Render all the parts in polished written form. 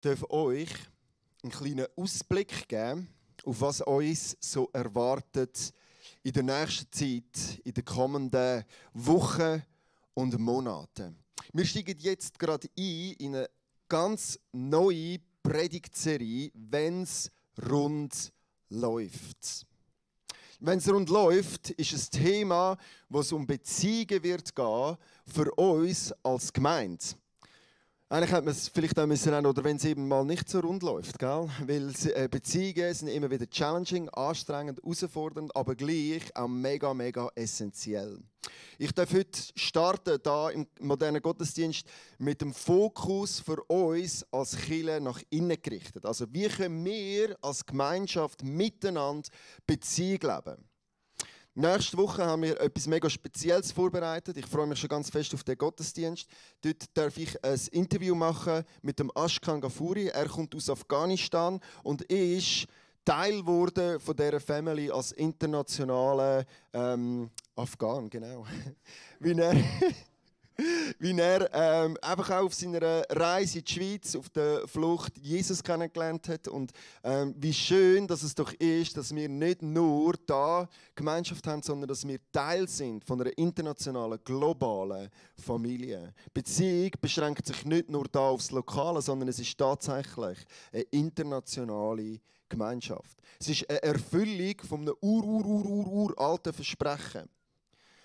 Darf euch einen kleinen Ausblick geben, auf was uns so erwartet in der nächsten Zeit, in den kommenden Wochen und Monaten. Wir steigen jetzt gerade in eine ganz neue Predigtserie, wenn es rund läuft. Wenn es rund läuft, ist ein Thema, wo es um Beziehungen wird gehen für uns als Gemeinde. Eigentlich hätte man es vielleicht auch müssen, oder wenn es eben mal nicht so rund läuft, gell? Weil Beziehungen sind immer wieder challenging, anstrengend, herausfordernd, aber gleich auch mega, mega essentiell. Ich darf heute starten da im modernen Gottesdienst mit dem Fokus für uns als Kirche nach innen gerichtet. Also wie können wir als Gemeinschaft miteinander Beziehung leben? Nächste Woche haben wir etwas mega Spezielles vorbereitet. Ich freue mich schon ganz fest auf den Gottesdienst. Dort darf ich ein Interview machen mit dem Ashkan Ghafouri. Er kommt aus Afghanistan und ist Teil wurde von dieser Family als internationaler Afghan, genau. Wie er einfach auch auf seiner Reise in die Schweiz, auf der Flucht Jesus kennengelernt hat. Und wie schön, dass es doch ist, dass wir nicht nur da Gemeinschaft haben, sondern dass wir Teil sind von einer internationalen, globalen Familie. Beziehung beschränkt sich nicht nur da aufs Lokale, sondern es ist tatsächlich eine internationale Gemeinschaft. Es ist eine Erfüllung von einem uralten Versprechen.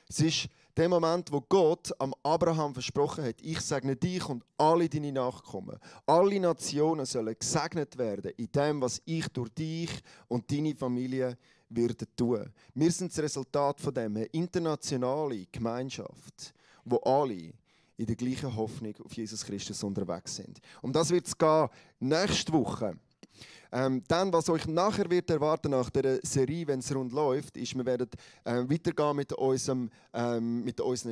Es ist der Moment, wo Gott am Abraham versprochen hat, ich segne dich und alle deine Nachkommen. Alle Nationen sollen gesegnet werden in dem, was ich durch dich und deine Familie werde tun. Wir sind das Resultat von dem, eine internationale Gemeinschaft, wo alle in der gleichen Hoffnung auf Jesus Christus unterwegs sind. Um das wird es gehen nächste Woche. Dann, was euch nachher wird erwarten nach der Serie, wenn es rund läuft, ist, wir werden weitergehen mit unseren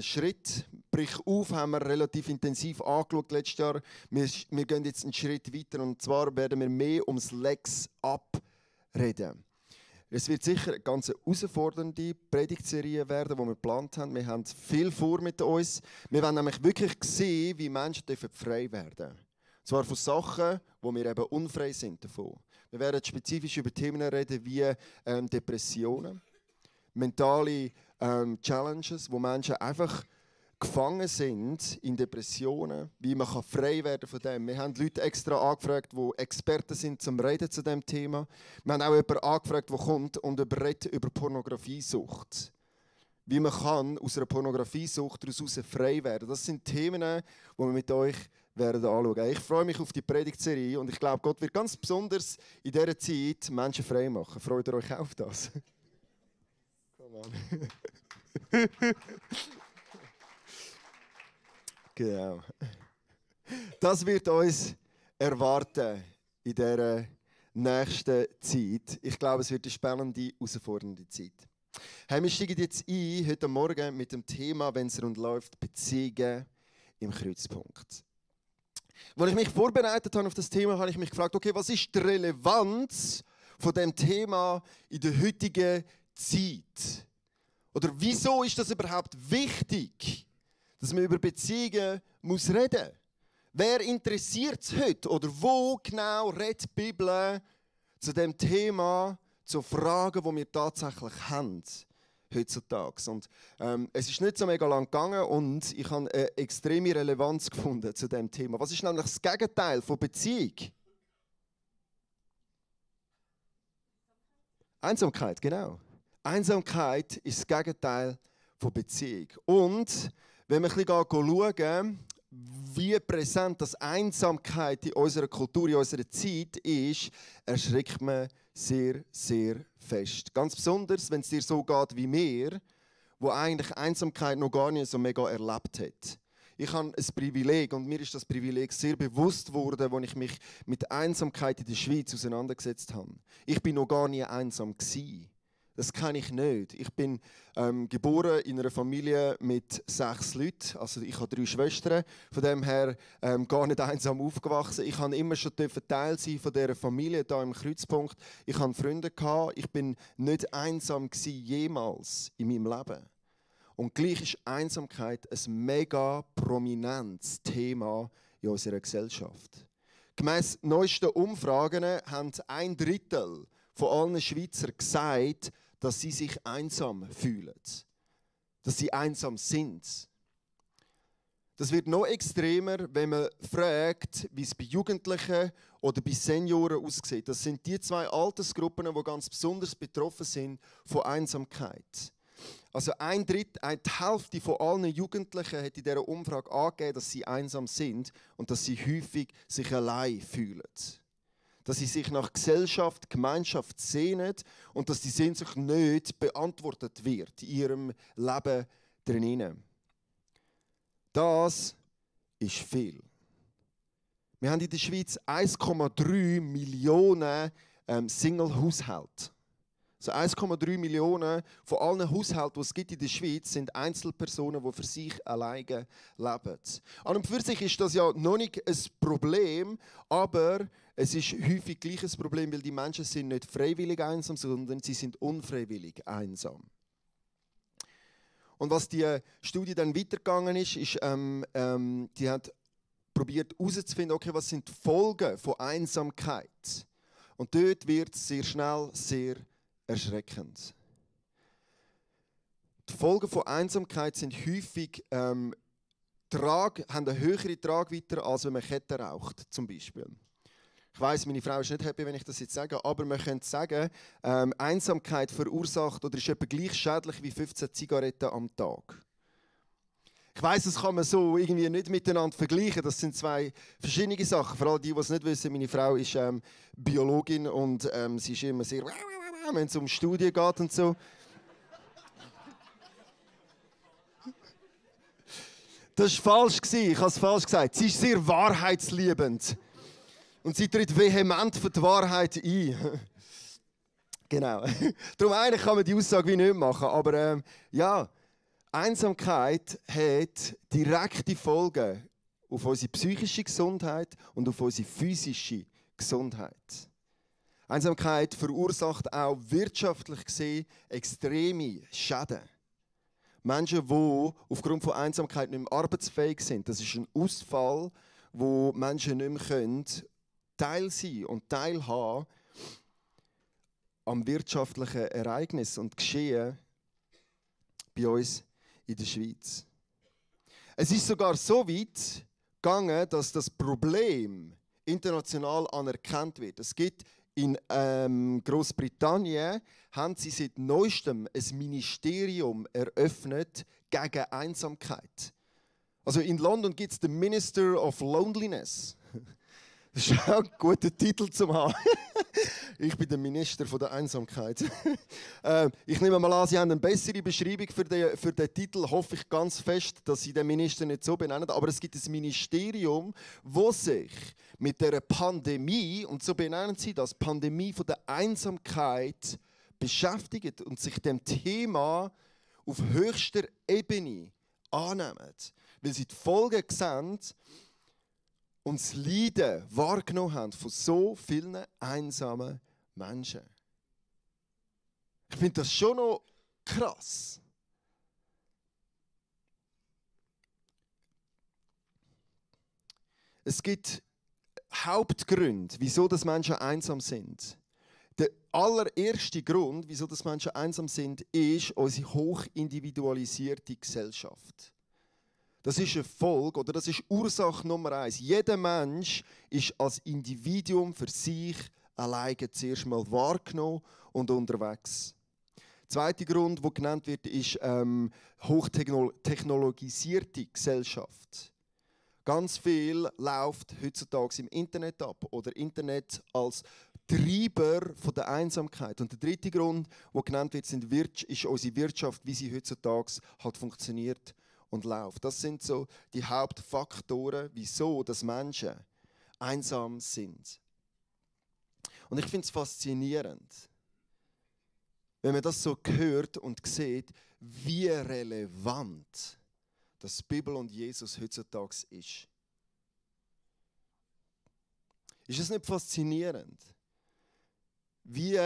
Schritten. Brich auf haben wir relativ intensiv angeschaut letztes Jahr. Wir gehen jetzt einen Schritt weiter und zwar werden wir mehr ums Lex Up reden. Es wird sicher eine ganz herausfordernde Predigtserie werden, die wir geplant haben. Wir haben viel vor mit uns. Wir wollen nämlich wirklich sehen, wie Menschen frei werden dürfen. Zwar von Sachen, wo wir eben unfrei sind davon. Wir werden spezifisch über Themen reden wie Depressionen, mentale Challenges, wo Menschen einfach gefangen sind in Depressionen, wie man frei werden von dem. Wir haben Leute extra angefragt, die Experten sind zum Reden zu diesem Thema. Wir haben auch jemanden angefragt, der kommt und redet über Pornografiesucht. Wie man kann aus einer Pornografiesucht daraus frei werden. Das sind Themen, die wir mit euch werden anschauen. Ich freue mich auf die Predigtserie und ich glaube, Gott wird ganz besonders in dieser Zeit Menschen frei machen. Freut ihr euch auf das? Come on. Genau. Das wird uns erwarten in dieser nächsten Zeit. Ich glaube, es wird eine spannende, herausfordernde Zeit. Hey, wir steigen jetzt ein, heute Morgen mit dem Thema, wenn es rund läuft, Beziehungen im Kreuzpunkt. Als ich mich vorbereitet habe auf das Thema, habe ich mich gefragt, okay, was ist die Relevanz von dem Thema in der heutigen Zeit? Oder wieso ist das überhaupt wichtig, dass man über Beziehungen reden muss? Wer interessiert es heute? Oder wo genau redet die Bibel zu dem Thema, zu Fragen, die wir tatsächlich haben heutzutage? Und es ist nicht so mega lang gegangen und ich habe eine extreme Relevanz gefunden zu dem Thema. Was ist nämlich das Gegenteil von Beziehung? Einsamkeit, genau. Einsamkeit ist das Gegenteil von Beziehung. Und wenn wir ein bisschen schauen, wie präsent das Einsamkeit in unserer Kultur, in unserer Zeit ist, erschrickt man sehr, sehr fest. Ganz besonders, wenn es dir so geht wie mir, wo eigentlich Einsamkeit noch gar nicht so mega erlebt hat. Ich habe ein Privileg und mir ist das Privileg sehr bewusst geworden, als ich mich mit Einsamkeit in der Schweiz auseinandergesetzt habe. Ich bin noch gar nie einsam gewesen. Das kenne ich nicht. Ich bin geboren in einer Familie mit 6 Leuten. Also ich habe 3 Schwestern. Von dem her gar nicht einsam aufgewachsen. Ich durfte immer schon Teil sein von dieser Familie hier im Kreuzpunkt. Ich hatte Freunde. Ich bin nicht einsam gewesen, jemals in meinem Leben. Und gleich ist Einsamkeit ein mega prominentes Thema in unserer Gesellschaft. Gemäss neuesten Umfragen haben 1/3 von allen Schweizern gesagt, dass sie sich einsam fühlen. Dass sie einsam sind. Das wird noch extremer, wenn man fragt, wie es bei Jugendlichen oder bei Senioren aussieht. Das sind die 2 Altersgruppen, die ganz besonders betroffen sind von Einsamkeit. Also die Hälfte von allen Jugendlichen hat in dieser Umfrage angegeben, dass sie einsam sind und dass sie häufig sich allein fühlen. Dass sie sich nach Gesellschaft, Gemeinschaft sehnen und dass die Sehnsucht nicht beantwortet wird in ihrem Leben drinnen. Das ist viel. Wir haben in der Schweiz 1,3 Millionen Single-Haushalte. Also 1,3 Millionen von allen Haushalten, die es gibt in der Schweiz, sind Einzelpersonen, die für sich alleine leben. An und für sich ist das ja noch nicht ein Problem, aber es ist häufig gleich ein Problem, weil die Menschen sind nicht freiwillig einsam, sondern sie sind unfreiwillig einsam. Und was die Studie dann weitergegangen ist, die hat probiert herauszufinden, okay, was sind die Folgen von Einsamkeit. Und dort wird es sehr schnell sehr erschreckend. Die Folgen von Einsamkeit sind häufig haben eine höhere Tragweite, als wenn man Kette raucht, zum Beispiel. Ich weiss, meine Frau ist nicht happy, wenn ich das jetzt sage, aber man könnte sagen, Einsamkeit verursacht oder ist etwa gleich schädlich wie 15 Zigaretten am Tag. Ich weiss, das kann man so irgendwie nicht miteinander vergleichen. Das sind 2 verschiedene Sachen. Vor allem die es nicht wissen, meine Frau ist Biologin und sie ist immer sehr, wenn es um Studien geht und so. Das war falsch, ich habe es falsch gesagt. Sie ist sehr wahrheitsliebend. Und sie tritt vehement für die Wahrheit ein. Genau. Darum eigentlich kann man die Aussage wie nicht machen. Aber ja, Einsamkeit hat direkte Folgen auf unsere psychische Gesundheit und auf unsere physische Gesundheit. Einsamkeit verursacht auch wirtschaftlich gesehen extreme Schäden. Menschen, die aufgrund von Einsamkeit nicht mehr arbeitsfähig sind, das ist ein Ausfall, wo Menschen nicht mehr können, Teil sein und teilhaben am wirtschaftlichen Ereignis und Geschehen bei uns in der Schweiz. Es ist sogar so weit gegangen, dass das Problem international anerkannt wird. Es gibt in Großbritannien haben sie seit neuestem ein Ministerium eröffnet gegen Einsamkeit. Also in London gibt es den Minister of Loneliness. Das ist auch ein guter Titel zum haben. Ich bin der Minister von der Einsamkeit. Ich nehme mal an, Sie haben eine bessere Beschreibung für den Titel. Hoffe ich ganz fest, dass Sie den Minister nicht so benennen. Aber es gibt ein Ministerium, das sich mit der Pandemie, und so benennen Sie das, Pandemie von der Einsamkeit beschäftigt und sich dem Thema auf höchster Ebene annehmen. Weil sie die Folgen sehen, und das Leiden wahrgenommen haben von so vielen einsamen Menschen. Ich finde das schon noch krass. Es gibt Hauptgründe, wieso das Menschen einsam sind. Der allererste Grund, wieso das Menschen einsam sind, ist unsere hochindividualisierte Gesellschaft. Das ist eine Folge oder das ist Ursache Nummer 1. Jeder Mensch ist als Individuum für sich alleine zuerst mal wahrgenommen und unterwegs. Der zweite Grund, der genannt wird, ist hochtechnologisierte Gesellschaft. Ganz viel läuft heutzutage im Internet ab oder Internet als Treiber von der Einsamkeit. Und der dritte Grund, der genannt wird, ist unsere Wirtschaft, wie sie heutzutage halt funktioniert und läuft. Das sind so die Hauptfaktoren, wieso dass Menschen einsam sind. Und ich finde es faszinierend, wenn man das so hört und sieht, wie relevant das die Bibel und Jesus heutzutage ist. Ist es nicht faszinierend, wie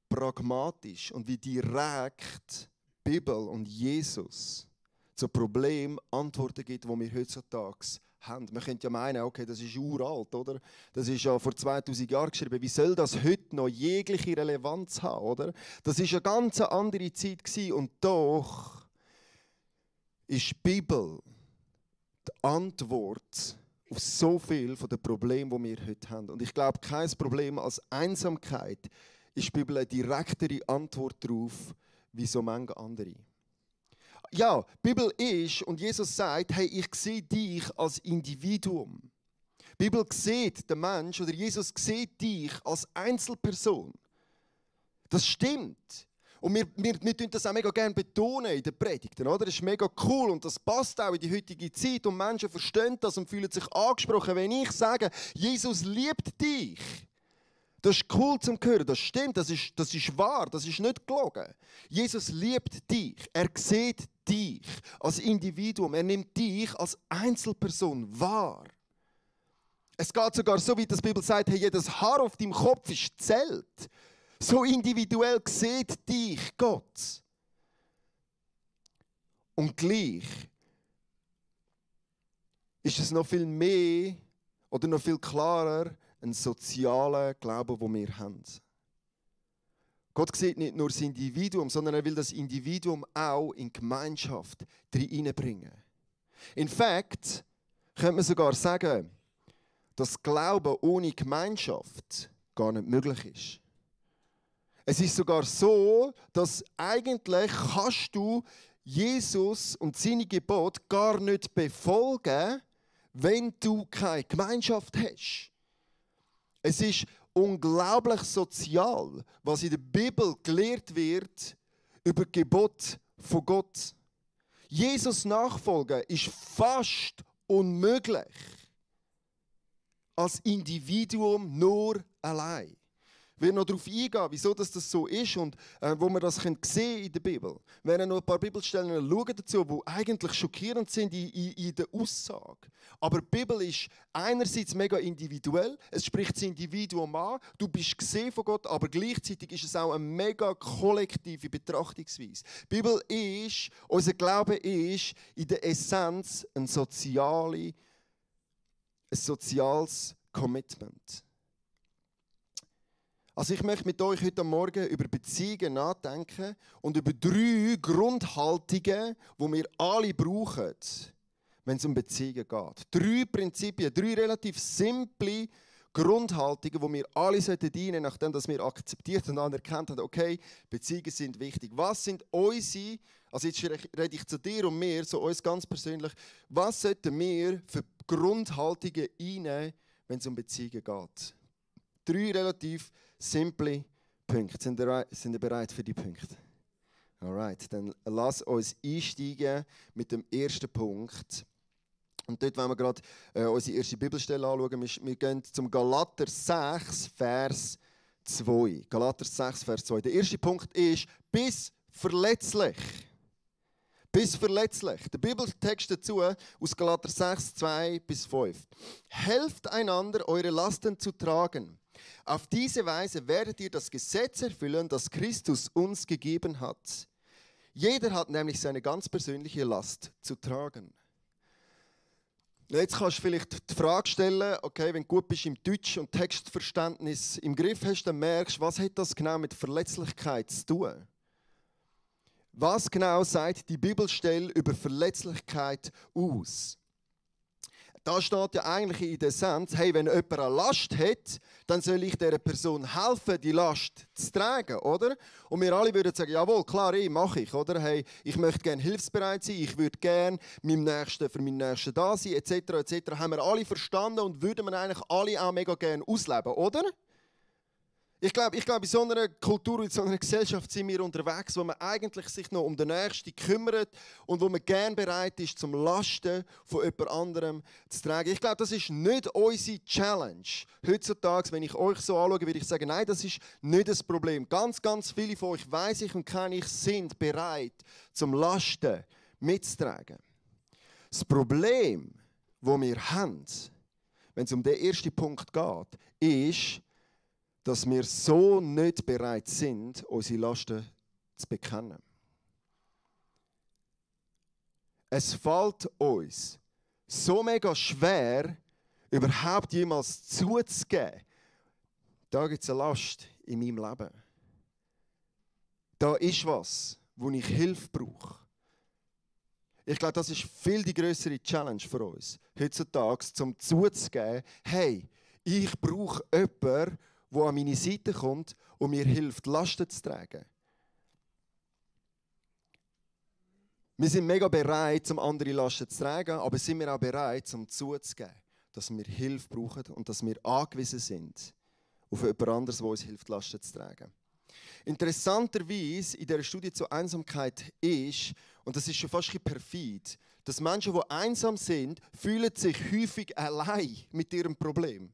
pragmatisch und wie direkt die Bibel und Jesus zu Problemen Antworten gibt, die wir heutzutage haben. Man könnte ja meinen, okay, das ist uralt, oder? Das ist ja vor 2000 Jahren geschrieben. Wie soll das heute noch jegliche Relevanz haben, oder? Das ist eine ganz andere Zeit gewesen und doch ist die Bibel die Antwort auf so viele der Probleme, die wir heute haben. Und ich glaube, kein Problem als Einsamkeit ist die Bibel eine direktere Antwort darauf, wie so manche andere. Ja, die Bibel ist, und Jesus sagt, hey, ich sehe dich als Individuum. Die Bibel sieht den Mensch, oder Jesus sieht dich als Einzelperson. Das stimmt. Und wir tun das auch mega gerne betonen in den Predigten, oder? Das ist mega cool und das passt auch in die heutige Zeit und Menschen verstehen das und fühlen sich angesprochen, wenn ich sage, Jesus liebt dich. Das ist cool zum Hören, das stimmt, das ist wahr, das ist nicht gelogen. Jesus liebt dich, er sieht dich als Individuum, er nimmt dich als Einzelperson wahr. Es geht sogar so weit, dass die Bibel sagt, hey, jedes Haar auf deinem Kopf ist zählt. So individuell sieht dich Gott. Und gleich ist es noch viel mehr oder noch viel klarer ein sozialer Glaube, den wir haben. Gott sieht nicht nur das Individuum, sondern er will das Individuum auch in die Gemeinschaft hineinbringen. In fact, könnte man sogar sagen, dass Glauben ohne Gemeinschaft gar nicht möglich ist. Es ist sogar so, dass eigentlich kannst du Jesus und seine Gebote gar nicht befolgen, wenn du keine Gemeinschaft hast. Es ist unglaublich sozial, was in der Bibel gelehrt wird über Gebote von Gott. Jesus nachfolgen ist fast unmöglich. Als Individuum nur allein. Ich will noch darauf eingehen, wieso das so ist und wo wir das sehen in der Bibel. Wir werden noch ein paar Bibelstellen schauen dazu, die eigentlich schockierend sind in der Aussage. Aber die Bibel ist einerseits mega individuell, es spricht das Individuum an, du bist gesehen von Gott, aber gleichzeitig ist es auch eine mega kollektive Betrachtungsweise. Die Bibel ist, unser Glaube ist in der Essenz ein soziales Commitment. Also ich möchte mit euch heute Morgen über Beziehungen nachdenken und über 3 Grundhaltungen, die wir alle brauchen, wenn es um Beziehungen geht. 3 Prinzipien, 3 relativ simple Grundhaltungen, die wir alle dienen sollten, nachdem wir akzeptiert und anerkannt haben, okay, Beziehungen sind wichtig. Was sind unsere, also jetzt rede ich zu dir und mir, so uns ganz persönlich, was sollten wir für Grundhaltungen einnehmen, wenn es um Beziehungen geht? 3 relativ simple Punkte. Sind ihr bereit für die Punkte? Alright, dann lass uns einsteigen mit dem ersten Punkt. Und dort wollen wir gerade unsere erste Bibelstelle anschauen. Wir gehen zum Galater 6, Vers 2. Galater 6, Vers 2. Der erste Punkt ist, bist verletzlich. Bist verletzlich. Der Bibeltext dazu aus Galater 6, 2 bis 5. Helft einander, eure Lasten zu tragen. Auf diese Weise werdet ihr das Gesetz erfüllen, das Christus uns gegeben hat. Jeder hat nämlich seine ganz persönliche Last zu tragen. Jetzt kannst du vielleicht die Frage stellen, okay, wenn du gut bist im Deutsch und Textverständnis im Griff hast, dann merkst du, was hat das genau mit Verletzlichkeit zu tun? Was genau sagt die Bibelstelle über Verletzlichkeit aus? Da steht ja eigentlich in der Essenz, hey, wenn jemand eine Last hat, dann soll ich dieser Person helfen, die Last zu tragen, oder? Und wir alle würden sagen, jawohl, klar, mache ich, oder? Hey, ich möchte gerne hilfsbereit sein, ich würde gerne für meinen Nächsten da sein, etc., etc. Haben wir alle verstanden und würden wir eigentlich alle auch mega gerne ausleben, oder? Ich glaube, in so einer Kultur und in so einer Gesellschaft sind wir unterwegs, wo man eigentlich sich noch um den Nächsten kümmert und wo man gerne bereit ist, zum Lasten von jemand anderem zu tragen. Ich glaube, das ist nicht unsere Challenge. Heutzutage, wenn ich euch so anschaue, würde ich sagen, nein, das ist nicht das Problem. Ganz, ganz viele von euch, weiss ich und kenne ich, sind bereit, zum Lasten mitzutragen. Das Problem, das wir haben, wenn es um den ersten Punkt geht, ist, dass wir so nicht bereit sind, unsere Lasten zu bekennen. Es fällt uns so mega schwer, überhaupt jemals zuzugeben, da gibt es eine Last in meinem Leben. Da ist was, wo ich Hilfe brauche. Ich glaube, das ist viel die größere Challenge für uns heutzutage, um zuzugeben, hey, ich brauche jemanden, der an meine Seite kommt und mir hilft, Lasten zu tragen. Wir sind mega bereit, um andere Lasten zu tragen, aber sind wir auch bereit, um zuzugeben, dass wir Hilfe brauchen und dass wir angewiesen sind auf jemand anderes, der uns hilft, Lasten zu tragen. Interessanterweise in dieser Studie zur Einsamkeit ist, und das ist schon fast ein bisschen perfid, dass Menschen, die einsam sind, fühlen sich häufig allein mit ihrem Problem.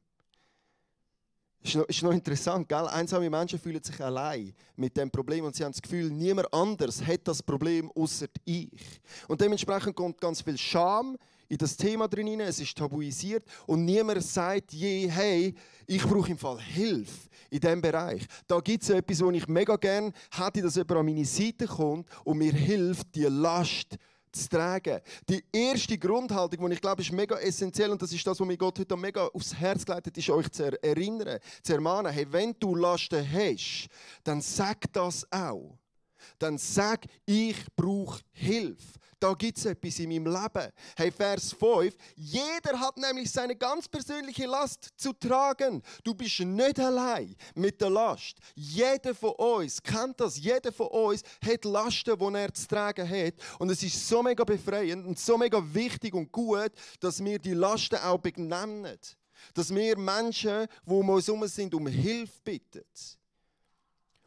Ist noch interessant, gell? Einsame Menschen fühlen sich allein mit dem Problem und sie haben das Gefühl, niemand anders hat das Problem außer ich. Und dementsprechend kommt ganz viel Scham in das Thema drin, es ist tabuisiert und niemand sagt je, hey, ich brauche im Fall Hilfe in diesem Bereich. Da gibt es etwas, wo ich mega gerne hätte, dass jemand an meine Seite kommt und mir hilft, die Last zu tragen. Die erste Grundhaltung, die ich glaube, ist mega essentiell und das ist das, was mir Gott heute mega aufs Herz gelegt hat, ist euch zu erinnern, zu ermahnen, hey, wenn du Lasten hast, dann sag das auch. Dann sag, ich brauche Hilfe. Da gibt es etwas in meinem Leben. Hey, Vers 5. Jeder hat nämlich seine ganz persönliche Last zu tragen. Du bist nicht allein mit der Last. Jeder von uns kennt das. Jeder von uns hat Lasten, die er zu tragen hat. Und es ist so mega befreiend und so mega wichtig und gut, dass wir die Lasten auch benennen. Dass wir Menschen, die um uns herum sind, um Hilfe bitten.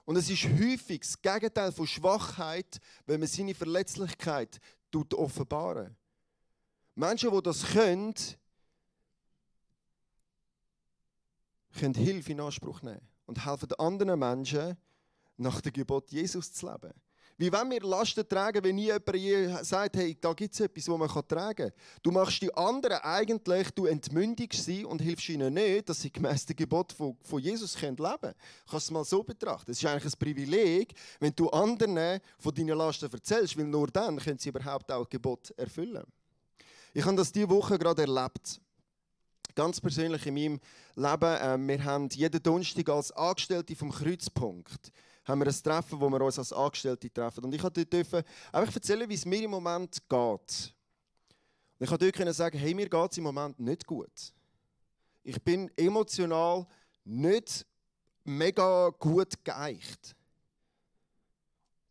Und es ist häufig das Gegenteil von Schwachheit, wenn man seine Verletzlichkeit offenbaren. Menschen, die das können Hilfe in Anspruch nehmen und helfen anderen Menschen, nach dem Gebot Jesus zu leben. Wie wenn wir Lasten tragen, wenn nie jemand sagt, hey, da gibt es etwas, das man tragen kann. Du machst die anderen eigentlich, du entmündigst sie und hilfst ihnen nicht, dass sie gemäss dem Gebot von Jesus leben können. Du kannst es mal so betrachten. Es ist eigentlich ein Privileg, wenn du anderen von deinen Lasten erzählst, weil nur dann können sie überhaupt auch das Gebot erfüllen. Ich habe das diese Woche gerade erlebt. Ganz persönlich in meinem Leben. Wir haben jeden Donnerstag als Angestellte vom Kreuzpunkt haben wir ein Treffen, wo wir uns als Angestellte treffen. Und ich durfte dort einfach erzählen, wie es mir im Moment geht. Und ich konnte dort sagen, hey, mir geht es im Moment nicht gut. Ich bin emotional nicht mega gut geeicht.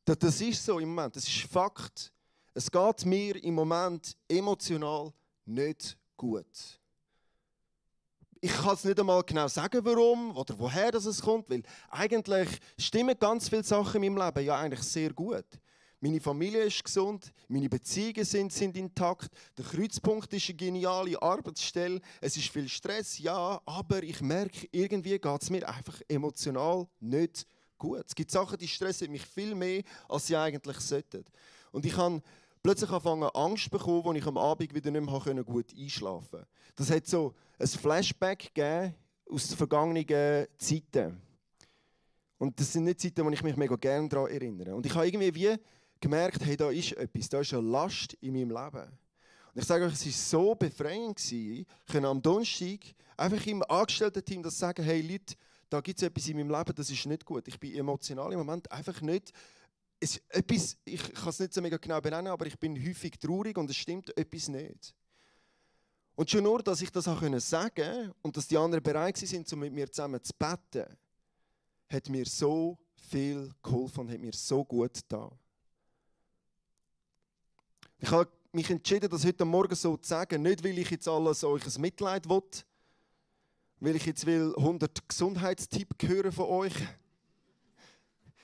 Das ist so im Moment, das ist Fakt. Es geht mir im Moment emotional nicht gut. Ich kann es nicht einmal genau sagen, warum oder woher es kommt, weil eigentlich stimmen ganz viele Sachen in meinem Leben ja eigentlich sehr gut. Meine Familie ist gesund, meine Beziehungen sind intakt, der Kreuzpunkt ist eine geniale Arbeitsstelle, es ist viel Stress, ja, aber ich merke, irgendwie geht es mir einfach emotional nicht gut. Es gibt Sachen, die stressen mich viel mehr, als sie eigentlich sollten. Und ich habe plötzlich angefangen, Angst zu bekommen, als ich am Abend wieder nicht mehr gut einschlafen konnte. Das hat so ein Flashback gegeben aus vergangenen Zeiten. Und das sind nicht Zeiten, wo ich mich mega gerne daran erinnere. Und ich habe irgendwie gemerkt, hey, da ist etwas, da ist eine Last in meinem Leben. Und ich sage euch, es war so befreiend, ich konnte am Donnerstag einfach im Angestellten-Team das sagen, hey Leute, da gibt es etwas in meinem Leben, das ist nicht gut. Ich bin emotional im Moment einfach nicht. Ich kann es nicht so mega genau benennen, aber ich bin häufig traurig und es stimmt etwas nicht. Und schon nur, dass ich das auch sagen konnte und dass die anderen bereit waren, um mit mir zusammen zu beten, hat mir so viel geholfen und hat mir so gut getan. Ich habe mich entschieden, das heute Morgen so zu sagen, nicht weil ich jetzt alles euch ein Mitleid will, weil ich jetzt 100 Gesundheitstipps hören von euch.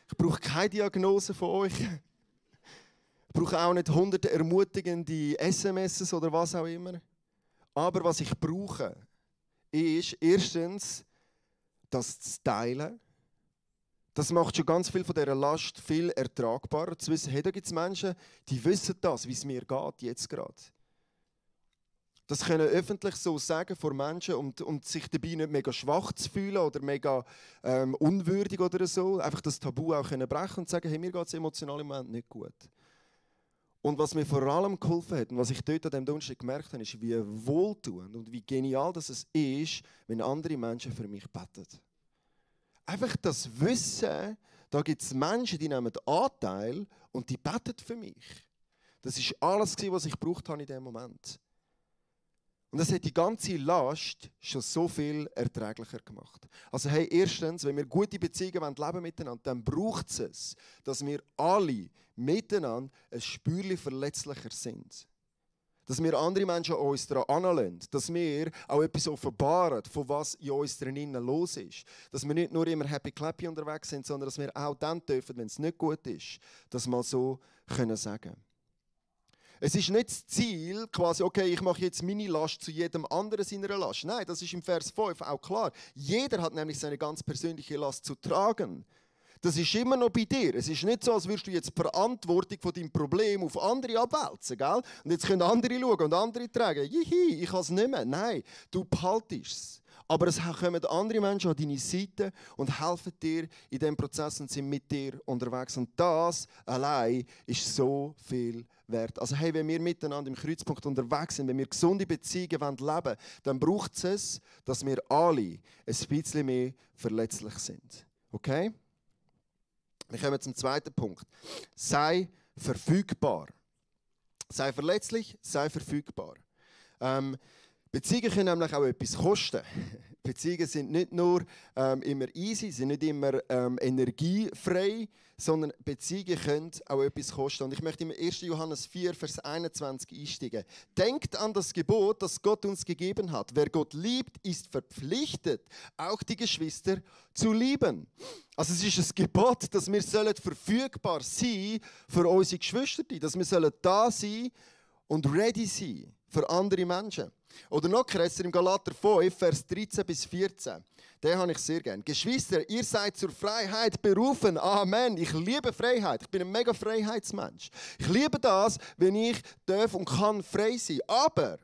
Ich brauche keine Diagnose von euch. Ich brauche auch nicht 100 ermutigende SMS oder was auch immer. Aber was ich brauche, ist erstens, das zu teilen. Das macht schon ganz viel von dieser Last viel ertragbarer. Zu wissen, hey, da gibt es Menschen, die wissen das, wie es mir geht, jetzt gerade. Das können öffentlich so sagen vor Menschen und sich dabei nicht mega schwach zu fühlen oder mega unwürdig oder so. Einfach das Tabu auch brechen und sagen, hey, mir geht es emotional im Moment nicht gut. Und was mir vor allem geholfen hat und was ich dort an diesem Donnerstag gemerkt habe, ist, wie wohltuend und wie genial das es ist, wenn andere Menschen für mich beten. Einfach das Wissen, da gibt es Menschen, die nehmen Anteil und die beten für mich. Das war alles, was ich gebraucht habe in diesem Moment. Und das hat die ganze Last schon so viel erträglicher gemacht. Also hey, erstens, wenn wir gute Beziehungen leben miteinander, dann braucht es, dass wir alle miteinander ein Spürchen verletzlicher sind. Dass wir andere Menschen an uns daran anlassen. Dass wir auch etwas offenbaren, von was in uns drinnen los ist. Dass wir nicht nur immer happy-clappy unterwegs sind, sondern dass wir auch dann dürfen, wenn es nicht gut ist, das mal so können sagen. Es ist nicht das Ziel, quasi, okay, ich mache jetzt meine Last zu jedem anderen seiner Last. Nein, das ist im Vers 5 auch klar. Jeder hat nämlich seine ganz persönliche Last zu tragen. Das ist immer noch bei dir. Es ist nicht so, als würdest du jetzt die Verantwortung von deinem Problem auf andere abwälzen, gell? Und jetzt können andere schauen und andere tragen. Jihi, ich kann es nicht mehr. Nein, du behaltest es. Aber es kommen andere Menschen an deine Seite und helfen dir in diesem Prozess und sind mit dir unterwegs. Und das allein ist so viel wert. Also hey, wenn wir miteinander im Kreuzpunkt unterwegs sind, wenn wir gesunde Beziehungen leben wollen, dann braucht es, dass wir alle ein bisschen mehr verletzlich sind. Okay? Wir kommen zum zweiten Punkt. Sei verfügbar. Sei verletzlich, sei verfügbar. Beziehungen können nämlich auch etwas kosten. Beziehungen sind nicht nur immer easy, sind nicht immer energiefrei, sondern Beziehungen können auch etwas kosten. Und ich möchte im 1. Johannes 4, Vers 21 einsteigen. Denkt an das Gebot, das Gott uns gegeben hat. Wer Gott liebt, ist verpflichtet, auch die Geschwister zu lieben. Also es ist ein Gebot, dass wir verfügbar sein für unsere Geschwister, dass wir da sein und ready sein für andere Menschen. Oder noch krasser im Galater 5, Vers 13 bis 14. Den habe ich sehr gern. Geschwister, ihr seid zur Freiheit berufen. Amen. Ich liebe Freiheit. Ich bin ein mega Freiheitsmensch. Ich liebe das, wenn ich darf und kann frei sein. Aber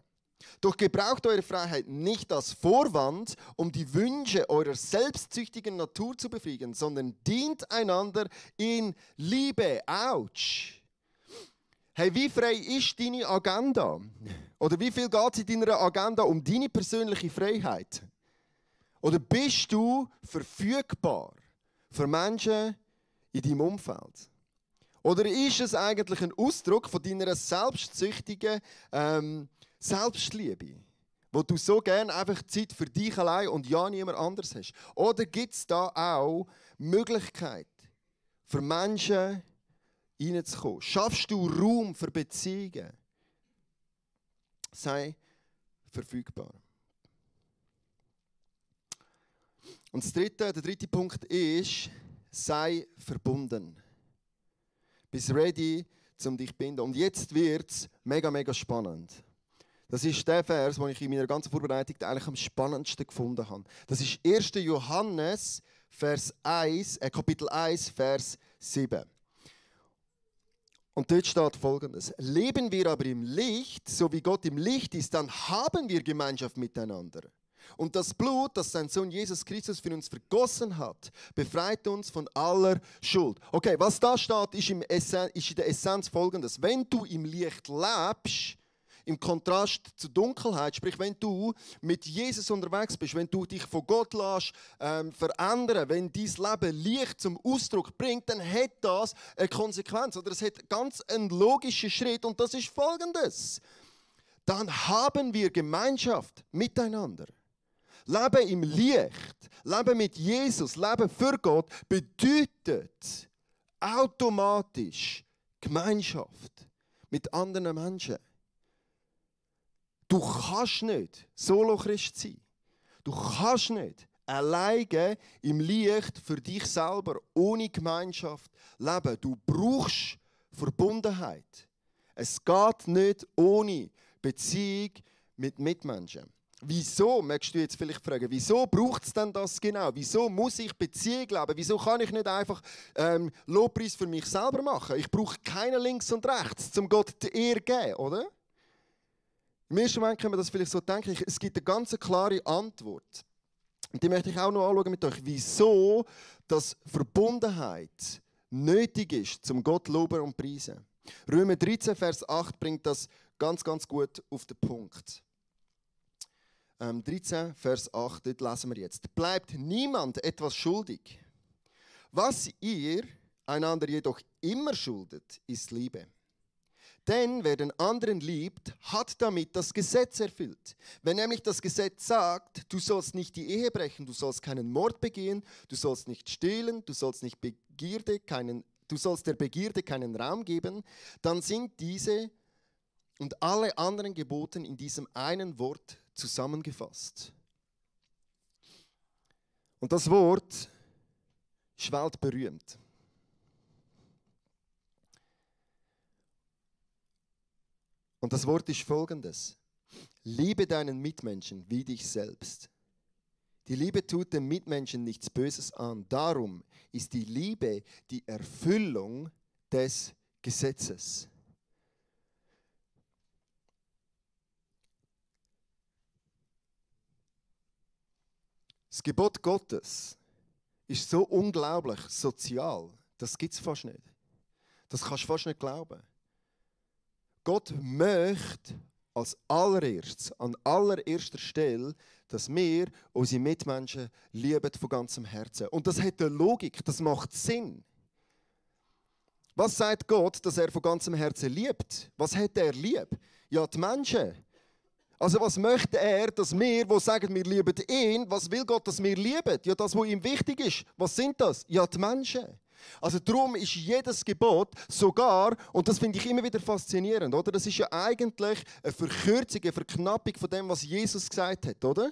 doch gebraucht eure Freiheit nicht als Vorwand, um die Wünsche eurer selbstsüchtigen Natur zu befriedigen, sondern dient einander in Liebe. Autsch. Hey, wie frei ist deine Agenda? Oder wie viel geht es in deiner Agenda um deine persönliche Freiheit? Oder bist du verfügbar für Menschen in deinem Umfeld? Oder ist es eigentlich ein Ausdruck von deiner selbstsüchtigen Selbstliebe, wo du so gerne einfach Zeit für dich allein und ja niemand anders hast? Oder gibt es da auch Möglichkeit für Menschen, reinzukommen? Schaffst du Raum für Beziehungen? Sei verfügbar. Und der dritte Punkt ist, sei verbunden. Bist ready, um dich zu binden. Und jetzt wird es mega, mega spannend. Das ist der Vers, den ich in meiner ganzen Vorbereitung eigentlich am spannendsten gefunden habe. Das ist 1. Johannes, Kapitel 1, Vers 7. Und dort steht Folgendes: Leben wir aber im Licht, so wie Gott im Licht ist, dann haben wir Gemeinschaft miteinander. Und das Blut, das sein Sohn Jesus Christus für uns vergossen hat, befreit uns von aller Schuld. Okay, was da steht, ist in der Essenz Folgendes: Wenn du im Licht lebst, im Kontrast zur Dunkelheit, sprich, wenn du mit Jesus unterwegs bist, wenn du dich von Gott lässt verändern, wenn dein Leben Licht zum Ausdruck bringt, dann hat das eine Konsequenz. Oder es hat ganz einen logischen Schritt und das ist Folgendes: Dann haben wir Gemeinschaft miteinander. Leben im Licht, Leben mit Jesus, Leben für Gott bedeutet automatisch Gemeinschaft mit anderen Menschen. Du kannst nicht Solo-Christ sein. Du kannst nicht alleine im Licht für dich selber ohne Gemeinschaft leben. Du brauchst Verbundenheit. Es geht nicht ohne Beziehung mit Mitmenschen. Wieso, möchtest du jetzt vielleicht fragen, wieso braucht es denn das genau? Wieso muss ich Beziehung leben? Wieso kann ich nicht einfach Lobpreis für mich selber machen? Ich brauche keine links und rechts, um Gott die Ehre zu geben, oder? Im ersten Moment können wir das vielleicht so denken. Es gibt eine ganz klare Antwort. Und die möchte ich auch noch anschauen mit euch. Wieso dass Verbundenheit nötig ist, zum Gott loben und preisen. Römer 13, Vers 8 bringt das ganz, ganz gut auf den Punkt. 13, Vers 8, dort lesen wir jetzt. Bleibt niemand etwas schuldig. Was ihr einander jedoch immer schuldet, ist Liebe. Denn wer den anderen liebt, hat damit das Gesetz erfüllt. Wenn nämlich das Gesetz sagt, du sollst nicht die Ehe brechen, du sollst keinen Mord begehen, du sollst nicht stehlen, du sollst der Begierde keinen Raum geben, dann sind diese und alle anderen Gebote in diesem einen Wort zusammengefasst. Und das Wort ist weltberühmt. Und das Wort ist folgendes: Liebe deinen Mitmenschen wie dich selbst. Die Liebe tut dem Mitmenschen nichts Böses an. Darum ist die Liebe die Erfüllung des Gesetzes. Das Gebot Gottes ist so unglaublich sozial, das gibt es fast nicht. Das kannst du fast nicht glauben. Gott möchte als allererstes, an allererster Stelle, dass wir unsere Mitmenschen lieben von ganzem Herzen. Und das hat eine Logik, das macht Sinn. Was sagt Gott, dass er von ganzem Herzen liebt? Was hat er lieb? Ja, die Menschen. Also was möchte er, dass wir, die sagen, wir lieben ihn, was will Gott, dass wir lieben? Ja, das, was ihm wichtig ist. Was sind das? Ja, die Menschen. Also darum ist jedes Gebot sogar, und das finde ich immer wieder faszinierend, oder? Das ist ja eigentlich eine Verkürzung, eine Verknappung von dem, was Jesus gesagt hat, oder?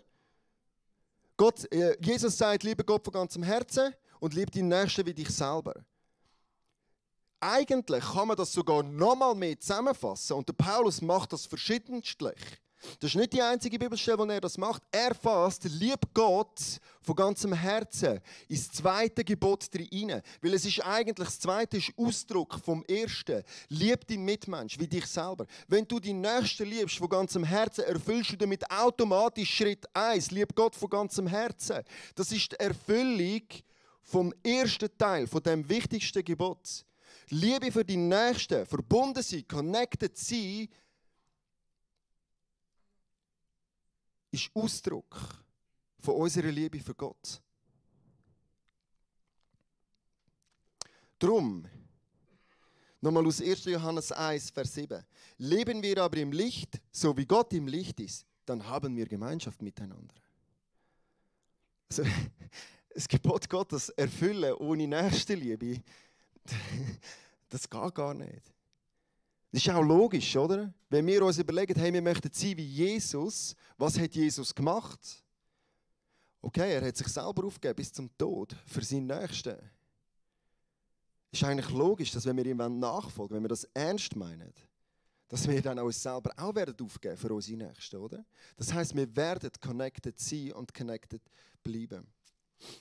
Jesus sagt, liebe Gott von ganzem Herzen und liebe deinen Nächsten wie dich selber. Eigentlich kann man das sogar nochmal mehr zusammenfassen und der Paulus macht das verschiedenstlich. Das ist nicht die einzige Bibelstelle, wo er das macht. Er fasst, lieb Gott von ganzem Herzen ins zweite Gebot hinein. Weil es ist eigentlich, das zweite ist Ausdruck vom ersten. Lieb deinen Mitmensch wie dich selber. Wenn du deinen Nächsten liebst von ganzem Herzen, erfüllst du damit automatisch Schritt 1. Lieb Gott von ganzem Herzen. Das ist die Erfüllung vom ersten Teil, von dem wichtigsten Gebot. Liebe für deinen Nächsten, verbunden sein, connected sein, ist Ausdruck von unserer Liebe für Gott. Drum, nochmal aus 1. Johannes 1, Vers 7. Leben wir aber im Licht, so wie Gott im Licht ist, dann haben wir Gemeinschaft miteinander. Also, das Gebot Gottes erfüllen ohne Nächstenliebe, das geht gar nicht. Das ist auch logisch, oder? Wenn wir uns überlegen, hey, wir möchten sein wie Jesus, was hat Jesus gemacht? Okay, er hat sich selber aufgegeben bis zum Tod für seinen Nächsten. Es ist eigentlich logisch, dass wenn wir ihm nachfolgen, wenn wir das ernst meinen, dass wir dann uns selber auch werden aufgeben für unsere Nächsten, oder? Das heisst, wir werden connected sein und connected bleiben.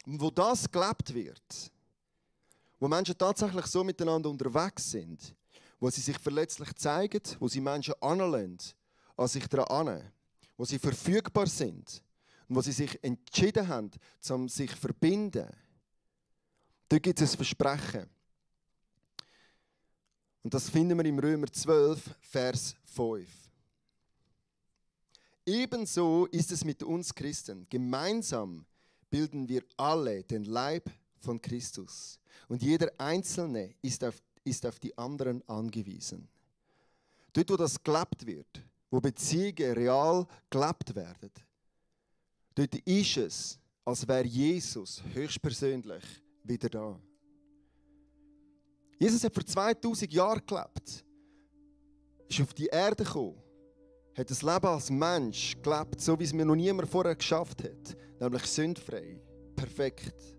Und wo das gelebt wird, wo Menschen tatsächlich so miteinander unterwegs sind, wo sie sich verletzlich zeigen, wo sie Menschen anlassen, an sich daran, wo sie verfügbar sind und wo sie sich entschieden haben, um sich zu verbinden. Dort gibt es ein Versprechen. Und das finden wir im Römer 12, Vers 5. Ebenso ist es mit uns Christen. Gemeinsam bilden wir alle den Leib von Christus. Und jeder Einzelne ist auf die anderen angewiesen. Dort, wo das gelebt wird, wo Beziehungen real gelebt werden, dort ist es, als wäre Jesus höchstpersönlich wieder da. Jesus hat vor 2000 Jahren gelebt, ist auf die Erde gekommen, hat das Leben als Mensch gelebt, so wie es mir noch niemand vorher geschafft hat, nämlich sündfrei, perfekt.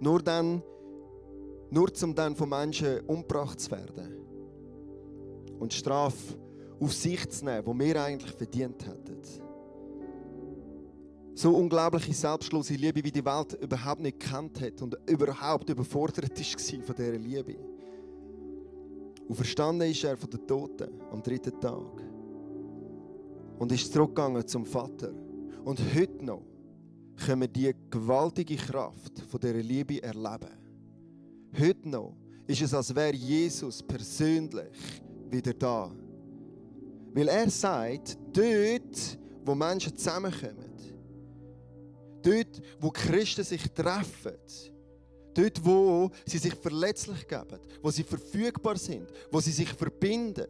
Nur um dann von Menschen umgebracht zu werden und die Strafe auf sich zu nehmen, die wir eigentlich verdient hätten. So unglaubliche selbstlose Liebe, wie die Welt überhaupt nicht gekannt hat und überhaupt überfordert war von dieser Liebe. Und verstanden ist er von den Toten am 3. Tag und ist zurückgegangen zum Vater. Und heute noch können wir die gewaltige Kraft von dieser Liebe erleben. Heute noch ist es, als wäre Jesus persönlich wieder da. Weil er sagt, dort, wo Menschen zusammenkommen, dort, wo Christen sich treffen, dort, wo sie sich verletzlich geben, wo sie verfügbar sind, wo sie sich verbinden,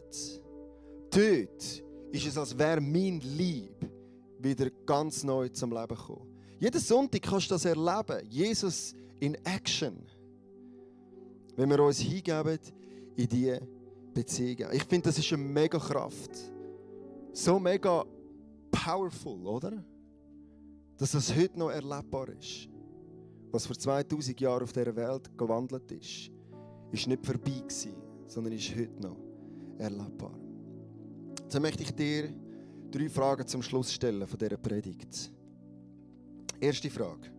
dort ist es, als wäre mein Lieb wieder ganz neu zum Leben gekommen. Jeden Sonntag kannst du das erleben. Jesus in Action. Wenn wir uns hingeben in diese Beziehungen. Ich finde, das ist eine mega Kraft. So mega powerful, oder? Dass das heute noch erlebbar ist. Was vor 2000 Jahren auf dieser Welt gewandelt ist nicht vorbei gewesen, sondern ist heute noch erlebbar. So möchte ich dir 3 Fragen zum Schluss stellen von dieser Predigt. Erste Frage.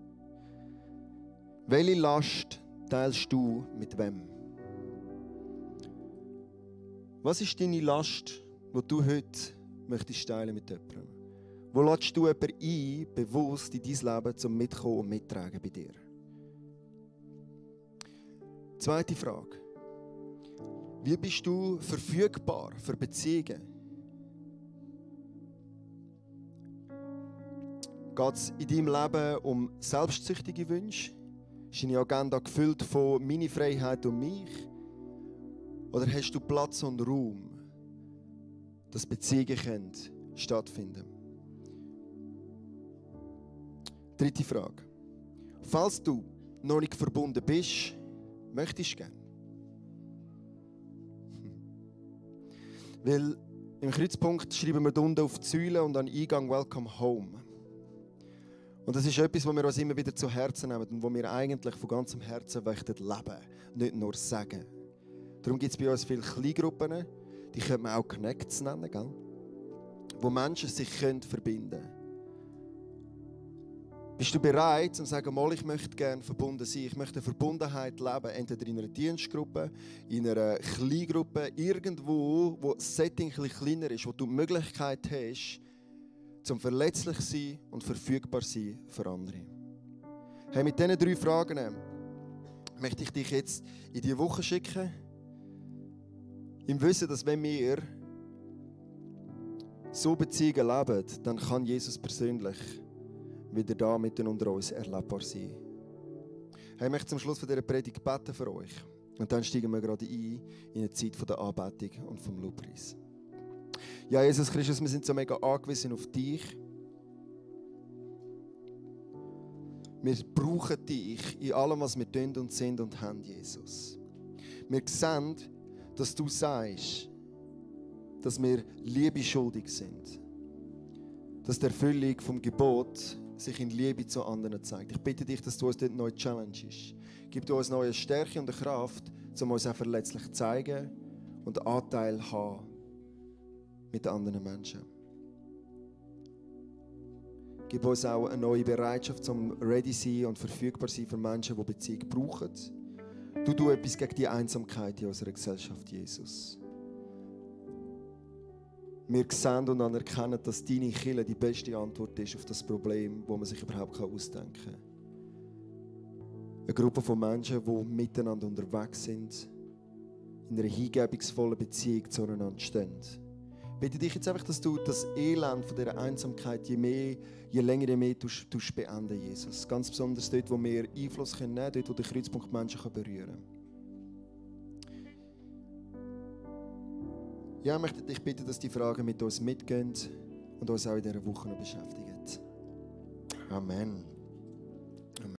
Welche Last teilst du mit wem? Was ist deine Last, die du heute möchtest teilen mit jemandem? Wo lädst du jemanden ein, bewusst in dein Leben zum Mitkommen und Mittragen bei dir? Zweite Frage. Wie bist du verfügbar für Beziehungen? Geht es in deinem Leben um selbstsüchtige Wünsche? Ist deine Agenda gefüllt von meine Freiheit und mich? Oder hast du Platz und Raum, dass Beziehungen stattfinden können? Dritte Frage. Falls du noch nicht verbunden bist, möchtest du gerne? Weil im Kreuzpunkt schreiben wir unten auf die Säule und an Eingang «Welcome home». Und das ist etwas, was wir uns immer wieder zu Herzen nehmen und wo wir eigentlich von ganzem Herzen möchten leben, nicht nur sagen. Darum gibt es bei uns viele Kleingruppen, die können wir auch Connects nennen, gell? Wo Menschen sich verbinden können. Bist du bereit, zu sagen, mal, ich möchte gerne verbunden sein, ich möchte eine Verbundenheit leben, entweder in einer Dienstgruppe, in einer Kleingruppe, irgendwo, wo das Setting ein bisschen kleiner ist, wo du die Möglichkeit hast, zum verletzlich sein und verfügbar sein für andere. Hey, mit diesen 3 Fragen möchte ich dich jetzt in diese Woche schicken, im Wissen, dass wenn wir so Beziehungen leben, dann kann Jesus persönlich wieder da mitten unter uns erlebbar sein. Hey, ich möchte zum Schluss von dieser Predigt beten für euch. Und dann steigen wir gerade ein in eine Zeit der Anbetung und vom Lobpreis. Ja, Jesus Christus, wir sind so mega angewiesen auf dich. Wir brauchen dich in allem, was wir tun und sind und haben, Jesus. Wir sehen, dass du sagst, dass wir Liebe schuldig sind. Dass die Erfüllung vom Gebot sich in Liebe zu anderen zeigt. Ich bitte dich, dass du uns dort neu challengest. Gib du uns neue Stärke und Kraft, um uns auch verletzlich zu zeigen und Anteil haben mit anderen Menschen. Gib uns auch eine neue Bereitschaft zum ready sein und verfügbar sein für Menschen, die Beziehung brauchen. Du etwas gegen die Einsamkeit in unserer Gesellschaft, Jesus. Wir sehen und anerkennen, dass deine Kirche die beste Antwort ist auf das Problem, das man sich überhaupt ausdenken kann. Eine Gruppe von Menschen, die miteinander unterwegs sind, in einer hingebungsvollen Beziehung zueinander stehen. Ich bitte dich jetzt einfach, dass du das Elend von dieser Einsamkeit je länger, je mehr beenden, Jesus. Ganz besonders dort, wo wir Einfluss nehmen können, dort, wo der Kreuzpunkt Menschen berühren kann. Ja, ich möchte dich bitten, dass die Fragen mit uns mitgehen und uns auch in dieser Woche noch beschäftigen. Amen.